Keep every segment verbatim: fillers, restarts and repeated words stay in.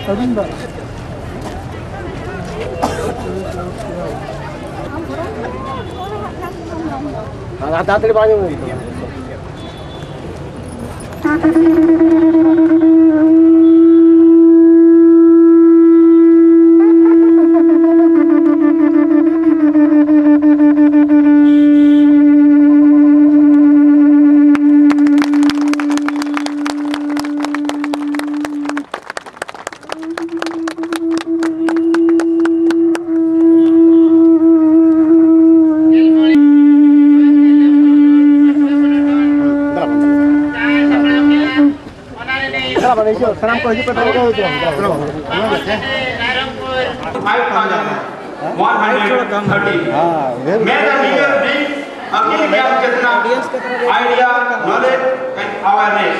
ᱟᱹᱵᱤᱱ ᱫᱚ? ᱛᱟᱲᱟᱛᱟᱲᱤ ᱵᱟᱝ ᱟᱸᱡᱚᱢ ᱦᱩᱭᱩᱜ ᱠᱟᱱᱟ᱾ ᱥᱟᱱᱟᱢ ᱠᱚ ᱦᱤᱡᱩᱜ ᱯᱮ, ᱫᱟᱲᱮ ᱠᱚ ᱦᱤᱡᱩᱜ ᱯᱮ᱾ Five thousand one hundred thirty. May the leader bring Akhil Gyan Chetna, idea, knowledge and awareness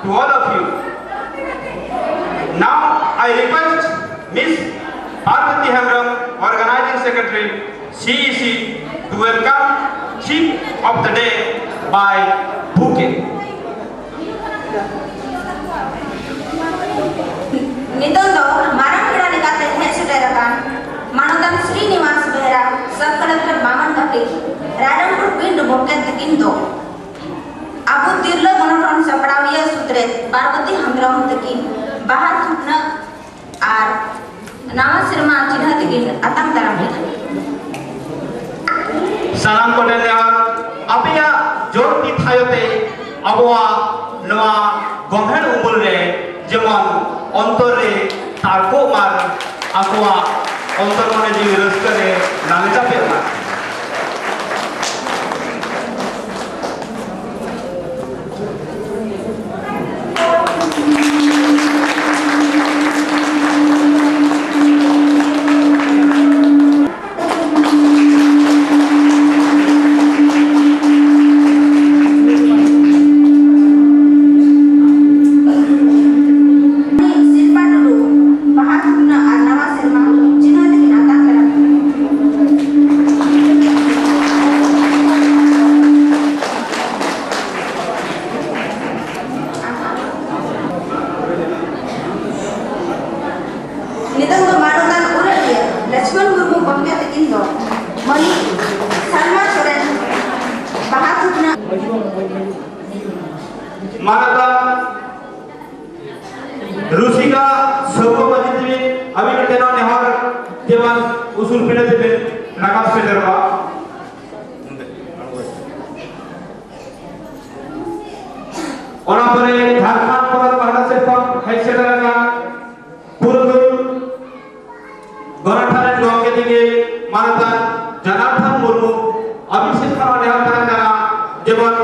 to all of you. Now I request Miss Parvati Hembrem, Organizing Secretary, C E C, to welcome chief of the day by bouquet. ᱱᱤᱛᱚᱜ ᱫᱚ ᱢᱟᱨᱟᱝ ᱯᱮᱲᱟ ᱞᱮᱠᱟᱛᱮ ᱦᱮᱡ ᱥᱮᱴᱮᱨ ᱟᱠᱟᱱ ᱢᱟᱱᱚᱛᱟᱱ ᱥᱨᱤᱱᱤᱵᱟᱥ ᱵᱮᱦᱨᱟ, ᱥᱟᱵ ᱠᱟᱞᱮᱠᱴᱚᱨ ᱵᱟᱢᱚᱱᱜᱷᱟᱴᱤ, ᱨᱟᱭᱨᱚᱝᱯᱩᱨ ᱯᱤᱱᱰ ᱵᱚᱠᱮᱛ ᱛᱟᱹᱠᱤᱱ ᱫᱚ ᱟᱵᱚ ᱛᱤᱨᱞᱟᱹ ᱜᱚᱱᱚᱴᱷᱚᱱ ᱥᱟᱯᱲᱟᱣᱤᱭᱟᱹ ᱥᱩᱛᱨᱮᱛ ᱯᱟᱨᱵᱚᱛᱤ ᱦᱮᱢᱵᱨᱚᱢ ᱛᱟᱹᱠᱤᱱ ᱵᱟᱦᱟ ᱛᱷᱩᱯᱱᱟᱹ ᱟᱨ ᱱᱟᱣᱟ ᱥᱮᱨᱢᱟ ᱪᱤᱱᱦᱟᱹ ᱛᱮᱠᱤᱱ ᱟᱛᱟᱝ ᱫᱟᱨᱟᱢ ᱞᱮᱫᱟ᱾ ᱥᱟᱱᱟᱢ ᱠᱚᱴᱷᱮᱱ ᱱᱮᱦᱚᱨ, ᱟᱯᱮᱭᱟᱜ ᱡᱳᱨ ᱛᱤ ᱛᱷᱟᱭᱚ ᱛᱮ ᱟᱵᱚᱣᱟᱜ ᱱᱚᱣᱟ ᱜᱚᱢᱦᱮᱲ ᱩᱢᱩᱞ ᱨᱮ ᱡᱮᱢᱚᱱ ᱚᱱᱛᱚᱨ ᱨᱮ ᱛᱟᱨᱠᱚᱜ ᱢᱟ, ᱟᱠᱚᱣᱟᱜ ᱚᱱᱛᱚᱨ ᱢᱚᱱᱮ ᱡᱤᱣᱤ ᱨᱟᱹᱥᱠᱟᱹ ᱨᱮ ᱞᱟᱝ ᱪᱟᱯᱮᱜ ᱢᱟ᱾ ᱥᱤᱞᱯᱟ ᱴᱩᱰᱩ, ᱵᱟᱦᱟ ᱛᱷᱩᱯᱱᱟᱹ ᱟᱨ ᱱᱟᱣᱟ ᱥᱮᱨᱢᱟ ᱪᱤᱱᱦᱟᱹ ᱛᱮᱠᱤᱱ ᱟᱛᱟᱝ ᱫᱟᱨᱟᱢ ᱠᱤᱱᱟ᱾ ᱜᱚᱢᱠᱮ ᱛᱟᱹᱠᱤᱱ ᱫᱚ ᱢᱟᱹᱱᱤᱡ ᱥᱟᱞᱢᱟ ᱥᱚᱨᱮᱱ ᱵᱟᱦᱟ ᱛᱷᱩᱯᱱᱟᱹ ᱢᱟᱱᱚᱛᱟᱱ ᱨᱩᱥᱤᱠᱟ ᱥᱟᱹᱣᱠᱟᱹ ᱢᱟᱹᱡᱷᱤ ᱛᱤᱢᱤ ᱟᱹᱵᱤᱱ ᱴᱷᱮᱱ ᱱᱮᱦᱚᱨ ᱡᱮᱢᱚᱱ ᱩᱥᱩᱞ ᱯᱤᱸᱰᱟᱹ ᱛᱮᱵᱤᱱ ᱨᱟᱠᱟᱵ ᱥᱮᱴᱮᱨᱚᱜᱼᱟ᱾ ᱚᱱᱟ ᱯᱚᱨᱮ ᱡᱷᱟᱲᱠᱷᱚᱸᱰ ᱯᱚᱱᱚᱛ ᱯᱟᱦᱴᱟ ᱥᱮᱫ ᱠᱷᱚᱱ ᱦᱮᱡ ᱥᱮᱴᱮᱨ ᱟᱠᱟᱱ ᱯᱩᱨᱩᱫᱷᱩᱞ ᱜᱚᱱᱚᱴᱷᱟᱱ ᱨᱮᱱ ᱜᱚᱢᱠᱮ ᱛᱤᱠᱤ ᱢᱟᱱᱚᱛᱟᱱ ᱡᱚᱱᱟᱨᱫᱚᱱ ᱢᱩᱨᱢᱩ ᱟᱹᱵᱤᱱ ᱥᱮᱫ ᱠᱷᱚᱱ ᱱᱮᱦᱚᱨ ᱛᱟᱦᱮᱱ ᱠᱟᱱᱟ ᱡᱮᱢᱚᱱ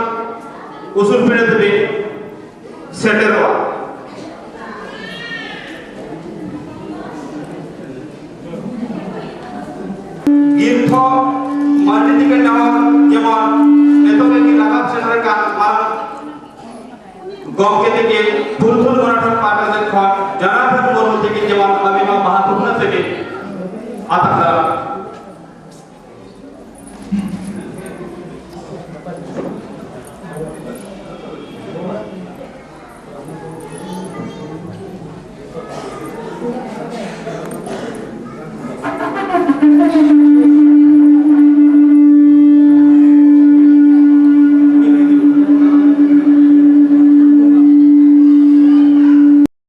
ᱩᱥᱩᱞ ᱯᱤᱸᱰᱟᱹ ᱛᱮᱵᱤᱱ ᱥᱮᱴᱮᱨᱚᱜᱼᱟ᱾ ᱜᱤᱨᱛᱷᱚ ᱢᱟᱹᱨᱰᱤ ᱛᱤᱠᱤ ᱱᱮᱦᱚᱨ ᱡᱮᱢᱚᱱ ᱱᱤᱛᱚᱜ ᱜᱮ ᱨᱟᱠᱟᱵ ᱥᱮᱴᱮᱨ ᱟᱠᱟᱱ ᱢᱟᱨᱟᱝ ᱜᱚᱢᱠᱮ ᱛᱤᱠᱤ ᱯᱩᱨᱩᱫᱷᱩᱞ ᱜᱚᱱᱚᱴᱷᱟᱱ ᱯᱟᱦᱴᱟ ᱥᱮᱫ ᱠᱷᱚᱱ ᱡᱚᱱᱟᱨᱫᱚᱱ ᱢᱩᱨᱢᱩ ᱛᱤᱠᱤ ᱡᱮᱢᱚᱱ ᱟᱹᱵᱤᱱ ᱱᱚᱣᱟ ᱵᱟᱦᱟ ᱛᱷᱩᱯᱱᱟᱹ ᱛᱮᱵᱤᱱ ᱟᱛᱟᱝ ᱫᱟᱨᱟᱢ